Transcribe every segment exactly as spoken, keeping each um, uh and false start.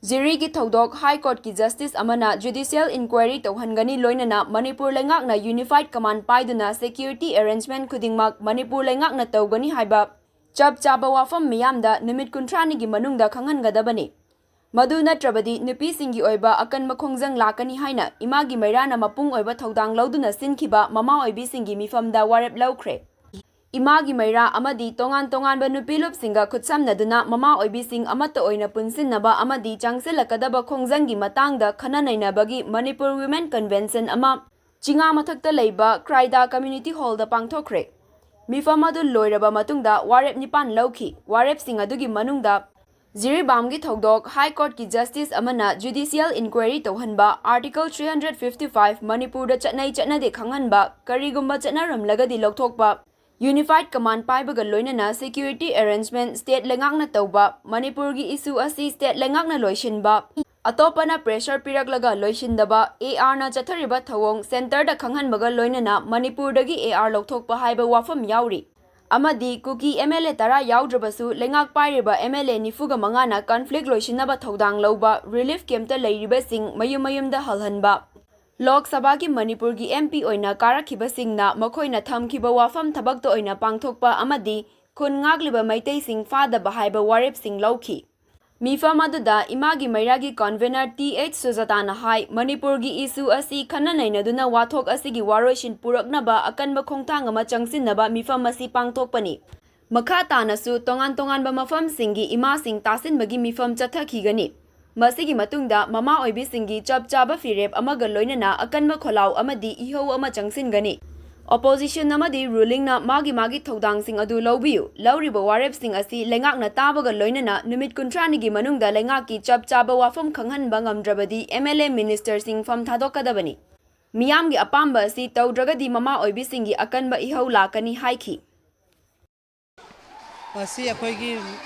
ꯖꯤꯔꯤꯒꯤ ꯊꯧꯗꯣꯛ ꯍꯥꯏ ꯀꯣꯔꯠꯀꯤ ꯖꯁꯇꯤꯁ ꯑꯃꯅ ꯖꯨꯗꯤꯁꯤꯌꯦꯜ ꯏꯟꯀ꯭ꯋꯥꯏꯔꯤ ꯇꯧꯍꯟꯒꯅꯤ, ꯂꯣꯏꯅꯅ ꯃꯅꯤꯄꯨꯔ ꯂꯩꯉꯥꯛꯅ ꯌꯨꯅꯤꯐꯥꯏꯗ ꯀꯃꯥꯟꯗ ꯄꯥꯏꯗꯨꯅ ꯁꯦꯀ꯭ꯌꯨꯔꯤꯇꯤ ꯑꯦꯔꯦꯟꯖꯃꯦꯟꯠ ꯈꯨꯗꯤꯡꯃꯛ ꯃꯅꯤꯄꯨꯔ ꯂꯩꯉꯥꯛꯅ ꯇꯧꯒꯅꯤ ꯍꯥꯏꯕ ꯆꯞ ꯆꯥꯕ ꯋꯥꯐꯝ ꯃꯤꯌꯥꯝꯗ ꯅꯨꯃꯤꯠ ꯀꯨꯟꯊ꯭ꯔꯥꯅꯤꯒꯤ ꯃꯅꯨꯡꯗ ꯈꯪꯍꯟꯒꯗꯕꯅꯤ꯫ ꯃꯗꯨ ꯅꯠꯇ꯭ꯔꯕꯗꯤ ꯅꯨꯄꯤꯁꯤꯡꯒꯤ ꯑꯣꯏꯕ ꯑꯀꯟꯕ ꯈꯣꯡꯖꯪ ꯂꯥꯛꯀꯅꯤ ꯍꯥꯏꯅ ꯏꯃꯥꯒꯤ ꯃꯩꯔꯥꯅ ꯃꯄꯨꯡ ꯑꯣꯏꯕ ꯊꯧꯗꯥꯡ ꯂꯧꯗꯨꯅ ꯁꯤꯟꯈꯤꯕ ꯃꯃꯥ ꯑꯣꯏꯕꯤꯁꯤꯡꯒꯤ ꯃꯤꯐꯝꯗ ꯋꯥꯔꯦꯞ ꯂꯧꯈ꯭ꯔꯦ꯫ ꯏꯃꯥꯒꯤ ꯃꯩꯔꯥ ꯑꯃꯗꯤ ꯇꯣꯉꯥꯟ ꯇꯣꯉꯥꯟꯕ ꯅꯨꯄꯤ ꯂꯨꯞꯁꯤꯡꯒ ꯈꯨꯠꯁꯝꯅꯗꯨꯅ ꯃꯃꯥ ꯑꯣꯏꯕꯤꯁꯤꯡ ꯑꯃꯠꯇ ꯑꯣꯏꯅ ꯄꯨꯟꯁꯤꯟꯅꯕ ꯑꯃꯗꯤ ꯆꯪꯁꯤꯜꯂꯛꯀꯗꯕ ꯈꯣꯡꯖꯪꯒꯤ ꯃꯇꯥꯡꯗ ꯈꯟꯅ ꯅꯩꯅꯕꯒꯤ ꯃꯅꯤꯄꯨꯔ ꯋꯤꯃꯦꯟ ꯀꯟꯚꯦꯟꯁꯟ ꯑꯃ ꯆꯤꯉꯥ ꯃꯊꯛꯇ ꯂꯩꯕ ꯀ꯭ꯔꯥꯏꯗꯥ ꯀꯝꯃ꯭ꯌꯨꯅꯤꯇꯤ ꯍꯣꯜꯗ ꯄꯥꯡꯊꯣꯛꯈ꯭ꯔꯦ꯫ ꯃꯤꯐꯝ ꯑꯗꯨ ꯂꯣꯏꯔꯕ ꯃꯇꯨꯡꯗ ꯋꯥꯔꯦꯞ ꯅꯤꯄꯥꯟ ꯂꯧꯈꯤ꯫ ꯋꯥꯔꯦꯞꯁꯤꯡ ꯑꯗꯨꯒꯤ ꯃꯅꯨꯡꯗ ꯖꯤꯔꯤꯕꯥꯝꯒꯤ ꯊꯧꯗꯣꯛ ꯍꯥꯏ ꯀꯣꯔꯠꯀꯤ ꯖꯁꯇꯤꯁ ꯑꯃꯅ ꯖꯨꯗꯤꯁꯤꯌꯦꯜ ꯏꯟꯀ꯭ꯋꯥꯏꯔꯤ ꯇꯧꯍꯟꯕ, article three hundred fifty five ꯃꯅꯤꯄꯨꯔꯗ ꯆꯠꯅꯩ ꯆꯠꯅꯗꯦ ꯈꯪꯍꯟꯕ, ꯀꯔꯤꯒꯨꯝꯕ ꯆꯠꯅꯔꯝꯂꯒꯗꯤ ꯂꯧꯊꯣꯛꯄ, ꯌꯨꯅꯤꯐꯥꯏꯗ ꯀꯃꯥꯟꯗ ꯄꯥꯏꯕꯒ ꯂꯣꯏꯅꯅ ꯁꯦꯀ꯭ꯌꯨꯔꯤꯇꯤ ꯑꯦꯔꯦꯟꯖꯃꯦꯟꯠ ꯁ꯭ꯇꯦꯠ ꯂꯩꯉꯥꯛꯅ ꯇꯧꯕ, ꯃꯅꯤꯄꯨꯔꯒꯤ ꯏꯁꯨ ꯑꯁꯤ ꯁ꯭ꯇꯦꯠ ꯂꯩꯉꯥꯛꯅ ꯂꯣꯏꯁꯤꯟꯕ, ꯑꯇꯣꯞꯄꯅ ꯄ꯭ꯔꯦꯁꯔ ꯄꯤꯔꯛꯂꯒ ꯂꯣꯏꯁꯤꯟꯗꯕ, ꯑꯦ ꯑꯥꯔꯅ ꯆꯠꯊꯔꯤꯕ ꯊꯧꯑꯣꯡ ꯁꯦꯟꯇꯔꯗ ꯈꯪꯍꯟꯕꯒ ꯂꯣꯏꯅꯅ ꯃꯅꯤꯄꯨꯔꯗꯒꯤ ꯑꯦ ꯑꯥꯔ ꯂꯧꯊꯣꯛꯄ ꯍꯥꯏꯕ ꯋꯥꯐꯝ ꯌꯥꯎꯔꯤ꯫ ꯑꯃꯗꯤ ꯀꯨꯀꯤ ꯑꯦꯝ ꯑꯦꯜ ꯑꯦ ꯇꯔꯥ ꯌꯥꯎꯗ꯭ꯔꯕꯁꯨ ꯂꯩꯉꯥꯛ ꯄꯥꯏꯔꯤꯕ ꯑꯦꯝ ꯑꯦꯜ ꯑꯦ ꯅꯤꯐꯨꯒ ꯃꯉꯥꯅ ꯀꯟꯐ꯭ꯂꯤꯛ ꯂꯣꯏꯁꯤꯟꯅꯕ ꯊꯧꯗꯥꯡ ꯂꯧꯕ, ꯔꯤꯂꯤꯐ ꯀꯦꯝꯞꯇ ꯂꯩꯔꯤꯕꯁꯤꯡ ꯃꯌꯨꯝ ꯃꯌꯨꯝꯗ ꯍꯜꯍꯟꯕ, ꯂꯣꯛ ꯁꯚꯥꯒꯤ ꯃꯅꯤꯄꯨꯔꯒꯤ ꯑꯦꯝ ꯄꯤ ꯑꯣꯏꯅ ꯀꯥꯔꯛꯈꯤꯕꯁꯤꯡꯅ ꯃꯈꯣꯏꯅ ꯊꯝꯈꯤꯕ ꯋꯥꯐꯝ ꯊꯕꯛꯇ ꯑꯣꯏꯅ ꯄꯥꯡꯊꯣꯛꯄ ꯑꯃꯗꯤ ꯈꯨꯟ ꯉꯥꯛꯂꯤꯕ ꯃꯩꯇꯩꯁꯤꯡ ꯐꯥꯗꯕ ꯍꯥꯏꯕ ꯋꯥꯔꯦꯞꯁꯤꯡ ꯂꯧꯈꯤ꯫ ꯃꯤꯐꯝ ꯑꯗꯨꯗ ꯏꯃꯥꯒꯤ ꯃꯩꯔꯥꯒꯤ ꯀꯟꯚꯦꯅꯔ ꯇꯤ ꯑꯩꯆ ꯁꯨꯖꯥꯇꯥꯅ ꯍꯥꯏ, ꯃꯅꯤꯄꯨꯔꯒꯤ ꯏꯁꯨ ꯑꯁꯤ ꯈꯟꯅ ꯅꯩꯅꯗꯨꯅ ꯋꯥꯊꯣꯛ ꯑꯁꯤꯒꯤ ꯋꯥꯔꯣꯏꯁꯤꯟ ꯄꯨꯔꯛꯅꯕ ꯑꯀꯟꯕ ꯈꯣꯡꯊꯥꯡ ꯑꯃ ꯆꯪꯁꯤꯟꯅꯕ ꯃꯤꯐꯝ ꯑꯁꯤ ꯄꯥꯡꯊꯣꯛꯄꯅꯤ꯫ ꯃꯈꯥ ꯇꯥꯅꯁꯨ ꯇꯣꯉꯥꯟ ꯇꯣꯉꯥꯟꯕ ꯃꯐꯝꯁꯤꯡꯒꯤ ꯏꯃꯥꯁꯤꯡ ꯇꯥꯁꯤꯟꯕꯒꯤ ꯃꯤꯐꯝ ꯆꯠꯊꯈꯤꯒꯅꯤ꯫ ꯃꯁꯤꯒꯤ ꯃꯇꯨꯡꯗ ꯃꯃꯥ ꯑꯣꯏꯕꯤꯁꯤꯡꯒꯤ ꯆꯞ ꯆꯥꯕ ꯐꯤꯔꯦꯞ ꯑꯃꯒ ꯂꯣꯏꯅꯅ ꯑꯀꯟꯕ ꯈꯣꯜꯂꯥꯎ ꯑꯃꯗꯤ ꯏꯍꯧ ꯑꯃ ꯆꯪꯁꯤꯟꯒꯅꯤ꯫ ꯑꯣꯄꯣꯖꯤꯁꯟ ꯑꯃꯗꯤ ꯔꯨꯂꯤꯡꯅ ꯃꯥꯒꯤ ꯃꯥꯒꯤ ꯊꯧꯗꯥꯡꯁꯤꯡ ꯑꯗꯨ ꯂꯧꯕꯤꯌꯨ꯫ ꯂꯧꯔꯤꯕ ꯋꯥꯔꯦꯞꯁꯤꯡ ꯑꯁꯤ ꯂꯩꯉꯥꯛꯅ ꯇꯥꯕꯒ ꯂꯣꯏꯅꯅ ꯅꯨꯃꯤꯠ ꯀꯨꯟꯊ꯭ꯔꯥꯅꯤꯒꯤ ꯃꯅꯨꯡꯗ ꯂꯩꯉꯥꯛꯀꯤ ꯆꯞ ꯆꯥꯕ ꯋꯥꯐꯝ ꯈꯪꯍꯟꯕ ꯉꯝꯗ꯭ꯔꯕꯗꯤ ꯑꯦꯝ ꯑꯦꯜ ꯑꯦ ꯃꯤꯅꯤꯁꯇꯔꯁꯤꯡ ꯐꯝ ꯊꯥꯗꯣꯛꯀꯗꯕꯅꯤ꯫ ꯃꯤꯌꯥꯝꯒꯤ ꯑꯄꯥꯝꯕ ꯑꯁꯤ ꯇꯧꯗ꯭ꯔꯒꯗꯤ ꯃꯃꯥ ꯑꯣꯏꯕꯤꯁꯤꯡꯒꯤ ꯑꯀꯟꯕ ꯏꯍꯧ ꯂꯥꯛꯀꯅꯤ ꯍꯥꯏꯈꯤ꯫ ꯉꯁꯤ ꯑꯩꯈꯣꯏꯒꯤ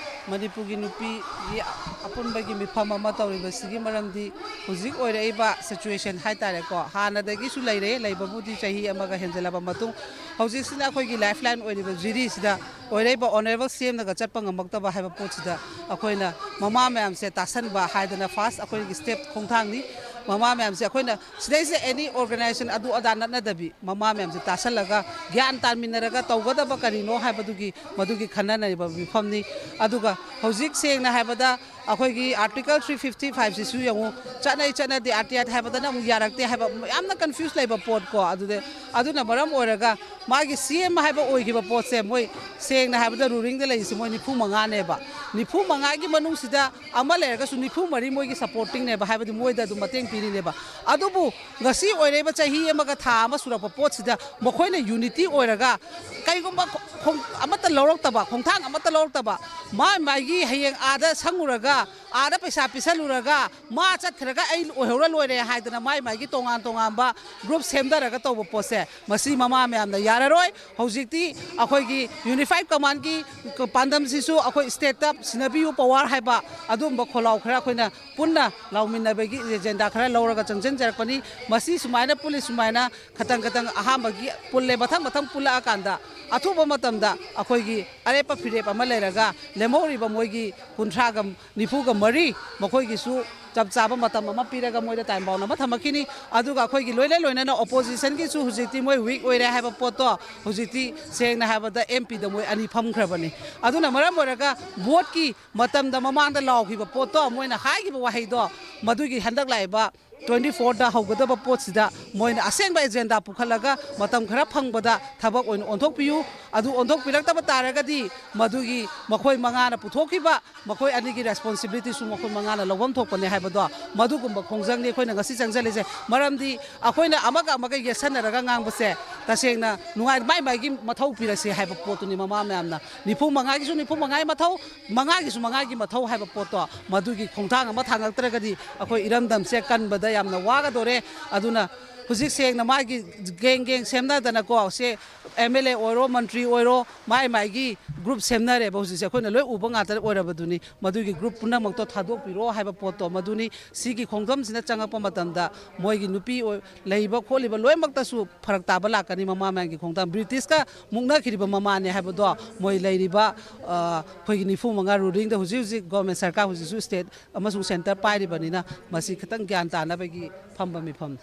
ꯃꯅꯤꯄꯨꯔꯒꯤ ꯅꯨꯄꯤꯒꯤ ꯑꯄꯨꯟꯕꯒꯤ ꯃꯤꯐꯝ ꯑꯃ ꯇꯧꯔꯤꯕꯁꯤꯒꯤ ꯃꯔꯝꯗꯤ ꯍꯧꯖꯤꯛ ꯑꯣꯏꯔꯛꯏꯕ ꯁꯤꯆꯨꯋꯦꯁꯟ ꯍꯥꯏꯇꯥꯔꯦꯀꯣ, ꯍꯥꯟꯅꯗꯒꯤꯁꯨ ꯂꯩꯔꯦ, ꯂꯩꯕꯕꯨꯗꯤ ꯆꯍꯤ ꯑꯃꯒ ꯍꯦꯟꯖꯜꯂꯕ ꯃꯇꯨꯡ, ꯍꯧꯖꯤꯛꯁꯤꯅ ꯑꯩꯈꯣꯏꯒꯤ ꯂꯥꯏꯐ ꯂꯥꯏꯟ ꯑꯣꯏꯔꯤꯕ ꯖꯤꯔꯤꯁꯤꯗ ꯑꯣꯏꯔꯛꯏꯕ ꯑꯣꯅꯔꯦꯕꯜ ꯁꯤ ꯑꯦꯝꯅꯒ ꯆꯠꯄ ꯉꯝꯃꯛꯇꯕ ꯍꯥꯏꯕ ꯄꯣꯠꯁꯤꯗ ꯑꯩꯈꯣꯏꯅ ꯃꯃꯥ ꯃꯌꯥꯝꯁꯦ ꯇꯥꯁꯟꯕ ꯍꯥꯏꯗꯅ ꯐꯥꯔꯁ ꯑꯩꯈꯣꯏꯒꯤ ꯁ꯭ꯇꯦꯞ ꯈꯣꯡꯊꯥꯡꯅꯤ꯫ ꯃꯃꯥ ꯃꯌꯥꯝꯁꯦ ꯑꯩꯈꯣꯏꯅ ꯁꯤꯗꯩꯁꯤꯗ ꯑꯦꯅꯤ ꯑꯣꯔꯒꯅꯥꯏꯖꯦꯁꯟ ꯑꯗꯨ ꯑꯗꯥ ꯅꯠꯅꯗꯕꯤ, ꯃꯃꯥ ꯃꯌꯥꯝꯁꯦ ꯇꯥꯁꯜꯂꯒ ꯒ꯭ꯌꯥꯟ ꯇꯥꯃꯤꯟꯅꯔꯒ ꯇꯧꯒꯗꯕ ꯀꯔꯤꯅꯣ ꯍꯥꯏꯕꯗꯨꯒꯤ, ꯃꯗꯨꯒꯤ ꯈꯟꯅꯅꯔꯤꯕ ꯃꯤꯐꯝꯅꯤ꯫ ꯑꯗꯨꯒ ꯍꯧꯖꯤꯛ ꯁꯦꯡꯅ ꯍꯥꯏꯕꯗ ꯑꯩꯈꯣꯏꯒꯤ ꯑꯥꯔꯇꯤꯀꯜ ꯊ꯭ꯔꯤ ꯐꯤꯐꯇꯤ ꯐꯥꯏꯚꯁꯤꯁꯨ ꯌꯦꯡꯉꯨ, ꯆꯠꯅꯩ ꯆꯠꯅꯗꯦ, ꯑꯥꯔ ꯇꯤ ꯑꯥꯏ ꯍꯥꯏꯕꯗꯅ ꯑꯃꯨꯛ ꯌꯥꯔꯛꯇꯦ ꯍꯥꯏꯕ ꯌꯥꯝꯅ ꯀꯟꯐ꯭ꯌꯨꯁ ꯂꯩꯕ ꯄꯣꯠꯀꯣ꯫ ꯑꯗꯨꯗ, ꯑꯗꯨꯅ ꯃꯔꯝ ꯑꯣꯏꯔꯒ ꯃꯥꯒꯤ ꯁꯤ ꯑꯦꯝ ꯍꯥꯏꯕ ꯑꯣꯏꯈꯤꯕ ꯄꯣꯠꯁꯦ, ꯃꯣꯏ ꯁꯦꯡꯅ ꯍꯥꯏꯕꯗ ꯔꯨꯂꯤꯡꯗ ꯂꯩꯔꯤꯁꯦ ꯃꯣꯏ ꯅꯤꯐꯨ ꯃꯉꯥꯅꯦꯕ꯫ ꯅꯤꯐꯨ ꯃꯉꯥꯒꯤ ꯃꯅꯨꯡꯁꯤꯗ ꯑꯃ ꯂꯩꯔꯒꯁꯨ ꯅꯤꯐꯨ ꯃꯔꯤ ꯃꯣꯏꯒꯤ ꯁꯄꯣꯔꯇꯤꯡꯅꯦꯕ, ꯍꯥꯏꯕꯗꯤ ꯃꯣꯏꯗ ꯑꯗꯨꯝ ꯃꯇꯦꯡ ꯄꯤꯔꯤꯅꯦꯕ꯫ ꯑꯗꯨꯕꯨ ꯉꯁꯤ ꯑꯣꯏꯔꯛꯏꯕ ꯆꯍꯤ ꯑꯃꯒ ꯊꯥ ꯑꯃ ꯁꯨꯔꯛꯄ ꯄꯣꯠꯁꯤꯗ ꯃꯈꯣꯏꯅ ꯌꯨꯅꯤꯇꯤ ꯑꯣꯏꯔꯒ ꯀꯩꯒꯨꯝꯕ ꯈꯣꯡ-, ꯑꯃꯠꯇ ꯂꯧꯔꯛꯇꯕ, ꯈꯣꯡꯊꯥꯡ ꯑꯃꯠꯇ ꯂꯧꯔꯛꯇꯕ, ꯃꯥ ꯃꯥꯒꯤ ꯍꯌꯦꯡ ꯑꯥꯗ ꯁꯪꯉꯨꯔꯒ, ꯑꯥꯗ ꯄꯩꯁꯥ ꯄꯤꯁꯜꯂꯨꯔꯒ, ꯃꯥ ꯆꯠꯈ꯭ꯔꯒ ꯑꯩ ꯑꯣꯏꯍꯧꯔ ꯂꯣꯏꯔꯦ ꯍꯥꯏꯗꯅ ꯃꯥꯏ ꯃꯥꯒꯤ ꯇꯣꯉꯥꯟ ꯇꯣꯉꯥꯟꯕ ꯒ꯭ꯔꯨꯞ ꯁꯦꯝꯊꯔꯒ ꯇꯧꯕ ꯄꯣꯠꯁꯦ, ꯃꯁꯤ ꯃꯃꯥ ꯃꯌꯥꯝꯅ ꯌꯥꯔꯔꯣꯏ꯫ ꯍꯧꯖꯤꯛꯇꯤ ꯑꯩꯈꯣꯏꯒꯤ ꯌꯨꯅꯤꯐꯥꯏꯠ ꯀꯃꯥꯟꯒꯤ ꯄꯥꯟꯗꯝꯁꯤꯁꯨ ꯑꯩꯈꯣꯏ ꯁ꯭ꯇꯦꯠꯇ ꯁꯤꯟꯅꯕꯤꯌꯨ ꯄꯋꯥꯔ ꯍꯥꯏꯕ ꯑꯗꯨꯒꯨꯝꯕ ꯈꯣꯜꯂꯥꯎ ꯈꯔ ꯑꯩꯈꯣꯏꯅ ꯄꯨꯟꯅ ꯂꯥꯎꯃꯤꯟꯅꯕꯒꯤ ꯑꯦꯖꯦꯟꯗꯥ ꯈꯔ ꯂꯧꯔꯒ ꯆꯪꯁꯤꯟꯖꯔꯛꯄꯅꯤ꯫ ꯃꯁꯤ ꯁꯨꯃꯥꯏꯅ ꯄꯨꯜꯂꯤ, ꯁꯨꯃꯥꯏꯅ ꯈꯇꯪ ꯈꯇꯪ ꯑꯍꯥꯟꯕꯒꯤ ꯄꯨꯜꯂꯦ, ꯃꯊꯪ ꯃꯊꯪ ꯄꯨꯜꯂꯛꯑꯀꯥꯟꯗ ꯑꯊꯨꯕ ꯃꯇꯝꯗ ꯑꯩꯈꯣꯏꯒꯤ ꯑꯔꯦꯞꯄ ꯐꯤꯔꯦꯞ ꯑꯃ ꯂꯩꯔꯒ ꯂꯦꯝꯍꯧꯔꯤꯕ ꯃꯣꯏꯒꯤ ꯀꯨꯟꯊ꯭ꯔꯥꯒ ꯅꯤꯐꯨꯒ ꯃꯔꯤ, ꯃꯈꯣꯏꯒꯤꯁꯨ ꯆꯞ ꯆꯥꯕ ꯃꯇꯝ ꯑꯃ ꯄꯤꯔꯒ ꯃꯣꯏꯗ ꯇꯥꯏꯝ ꯕꯥꯎꯟ ꯑꯃ ꯊꯝꯃꯛꯈꯤꯅꯤ꯫ ꯑꯗꯨꯒ ꯑꯩꯈꯣꯏꯒꯤ ꯂꯣꯏꯅ ꯂꯣꯏꯅꯅ ꯑꯣꯄꯣꯖꯤꯁꯟꯒꯤꯁꯨ ꯍꯧꯖꯤꯛꯇꯤ ꯃꯣꯏ ꯋꯤꯛ ꯑꯣꯏꯔꯦ ꯍꯥꯏꯕ ꯄꯣꯠꯇꯣ ꯍꯧꯖꯤꯛꯇꯤ ꯁꯦꯡꯅ ꯍꯥꯏꯕꯗ ꯑꯦꯝ ꯄꯤꯗ ꯃꯣꯏ ꯑꯅꯤ ꯐꯝꯈ꯭ꯔꯕꯅꯤ꯫ ꯑꯗꯨꯅ ꯃꯔꯝ ꯑꯣꯏꯔꯒ ꯚꯣꯠꯀꯤ ꯃꯇꯝꯗ ꯃꯃꯥꯡꯗ ꯂꯥꯎꯈꯤꯕ ꯄꯣꯠꯇꯣ, ꯃꯣꯏꯅ ꯍꯥꯏꯈꯤꯕ ꯋꯥꯍꯩꯗꯣ, ꯃꯗꯨꯒꯤ ꯍꯟꯗꯛ ꯂꯥꯛꯏꯕ ꯇ꯭ꯋꯦꯟꯇꯤ ꯐꯣꯔꯗ ꯍꯧꯒꯗꯕ ꯄꯣꯠꯁꯤꯗ ꯃꯣꯏꯅ ꯑꯁꯦꯡꯕ ꯑꯦꯖꯦꯟꯗꯥ ꯄꯨꯈꯠꯂꯒ ꯃꯇꯝ ꯈꯔ ꯐꯪꯕꯗ ꯊꯕꯛ ꯑꯣꯏꯅ ꯑꯣꯟꯊꯣꯛꯄꯤꯌꯨ꯫ ꯑꯗꯨ ꯑꯣꯟꯊꯣꯛꯄꯤꯔꯛꯇꯕ ꯇꯥꯔꯒꯗꯤ ꯃꯗꯨꯒꯤ ꯃꯈꯣꯏ ꯃꯉꯥꯅ ꯄꯨꯊꯣꯛꯈꯤꯕ ꯃꯈꯣꯏ ꯑꯅꯤꯒꯤ ꯔꯦꯁꯄꯣꯟꯁꯤꯕꯤꯂꯤꯇꯤꯁꯨ ꯃꯈꯣꯏ ꯃꯉꯥꯅ ꯂꯧꯐꯝ ꯊꯣꯛꯄꯅꯦ ꯍꯥꯏꯕꯗꯣ, ꯃꯗꯨꯒꯨꯝꯕ ꯈꯣꯡꯖꯪꯅꯤ ꯑꯩꯈꯣꯏꯅ ꯉꯁꯤ ꯆꯪꯁꯤꯜꯂꯤꯁꯦ꯫ ꯃꯔꯝꯗꯤ ꯑꯩꯈꯣꯏꯅ ꯑꯃꯒ ꯑꯃꯒ ꯌꯦꯠꯁꯟꯅꯔꯒ ꯉꯥꯡꯕꯁꯦ ꯇꯁꯦꯡꯅ ꯅꯨꯡꯉꯥꯏ-, ꯃꯥꯏ ꯃꯥꯏꯒꯤ ꯃꯊꯧ ꯄꯤꯔꯁꯦ ꯍꯥꯏꯕ ꯄꯣꯠꯇꯨꯅꯤ ꯃꯃꯥ ꯃꯌꯥꯝꯅ꯫ ꯅꯤꯐꯨ ꯃꯉꯥꯒꯤꯁꯨ ꯅꯤꯐꯨ ꯃꯉꯥꯒꯤ ꯃꯊꯧ, ꯃꯉꯥꯒꯤꯁꯨ ꯃꯉꯥꯒꯤ ꯃꯊꯧ ꯍꯥꯏꯕ ꯄꯣꯠꯇꯣ, ꯃꯗꯨꯒꯤ ꯈꯣꯡꯊꯥꯡ ꯑꯃ ꯊꯥꯡꯉꯛꯇ꯭ꯔꯒꯗꯤ ꯑꯩꯈꯣꯏ ꯏꯔꯝꯗꯝꯁꯦ ꯀꯟꯕꯗ ꯌꯥꯝꯅ ꯋꯥꯒꯗꯣꯔꯦ꯫ ꯑꯗꯨꯅ ꯍꯧꯖꯤꯛ ꯁꯦꯡꯅ ꯃꯥꯒꯤ ꯒꯦꯡ ꯒꯦꯡ ꯁꯦꯝꯅꯗꯅꯀꯣ, ꯁꯦ ꯑꯦꯝ ꯑꯦꯜ ꯑꯦ ꯑꯣꯏꯔꯣ, ꯃꯟꯇ꯭ꯔꯤ ꯑꯣꯏꯔꯣ, ꯃꯥꯏ ꯃꯥꯏꯒꯤ ꯒ꯭ꯔꯨꯞ ꯁꯦꯝꯅꯔꯦꯕ꯫ ꯍꯧꯖꯤꯛꯁꯦ ꯑꯩꯈꯣꯏꯅ ꯂꯣꯏ ꯎꯕ ꯉꯥꯛꯇ ꯑꯣꯏꯔꯕꯗꯨꯅꯤ꯫ ꯃꯗꯨꯒꯤ ꯒ꯭ꯔꯨꯞ ꯄꯨꯝꯅꯃꯛꯇꯣ ꯊꯥꯗꯣꯛꯄꯤꯔꯣ ꯍꯥꯏꯕ ꯄꯣꯠꯇꯣ ꯃꯗꯨꯅꯤ꯫ ꯁꯤꯒꯤ ꯈꯣꯡꯗꯝꯁꯤꯅ ꯆꯪꯉꯛꯄ ꯃꯇꯝꯗ ꯃꯣꯏꯒꯤ ꯅꯨꯄꯤ ꯑꯣꯏ-, ꯂꯩꯕ ꯈꯣꯠꯂꯤꯕ ꯂꯣꯏꯅꯃꯛꯇꯁꯨ ꯐꯔꯛ ꯇꯥꯕ ꯂꯥꯛꯀꯅꯤ꯫ ꯃꯃꯥ ꯃꯌꯥꯝꯒꯤ ꯈꯣꯡꯗꯝ ꯕ꯭ꯔꯤꯇꯤꯁꯀ ꯃꯨꯛꯅꯈꯤꯔꯤꯕ ꯃꯃꯥꯅꯦ ꯍꯥꯏꯕꯗꯣ ꯃꯣꯏ ꯂꯩꯔꯤꯕ, ꯑ, ꯑꯩꯈꯣꯏꯒꯤ ꯅꯤꯐꯨ ꯃꯉꯥ ꯔꯨꯂꯤꯡꯗ ꯍꯧꯖꯤꯛ ꯍꯧꯖꯤꯛ ꯒꯣꯔꯃꯦꯟ ꯁꯔꯀꯥꯔ ꯍꯧꯖꯤꯛꯁꯨ ꯁ꯭ꯇꯦꯠ ꯑꯃꯁꯨꯡ ꯁꯦꯟꯇꯔ ꯄꯥꯏꯔꯤꯕꯅꯤꯅ ꯃꯁꯤ ꯈꯤꯇꯪ ꯒ꯭ꯌꯥꯟ ꯇꯥꯅꯕꯒꯤ ꯐꯝꯕ ꯃꯤꯐꯝꯅꯤ꯫